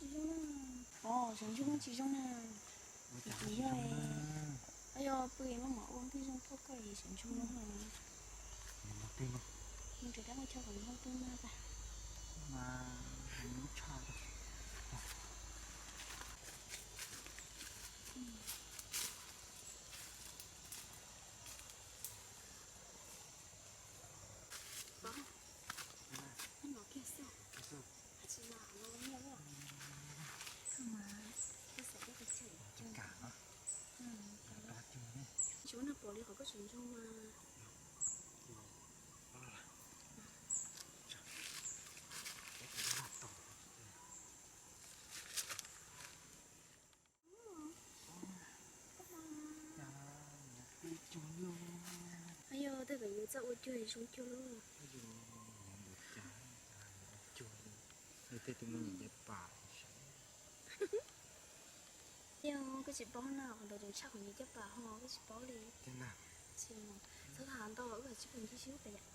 Tsis zoo na. Os, sawv ntsug tsis zoo na. Tsis yog. Yog pw maj mam ua ntej zoo thauj koj es sawv ntsug no. Mus nrhiav dab ua chaw kom zoo pw mas tas. Pov, nov kiag xwb. Tsis yog no nyiaj. Mas koj xav koj pes tsawg? Tsis muaj neeg pom li qhov koj sawv ntsug mas. Yog tej pem yuav txawj ua cuag zoo cuag lauj. Tej tus me nyuam nce pam. Yog koj tsis paub na, qhov ntawd tseem tshaj qhov nyiam caj pas ho koj tsis paub li. Txhob tham ntau, wb tsis pom ncig sib hlub pes yam.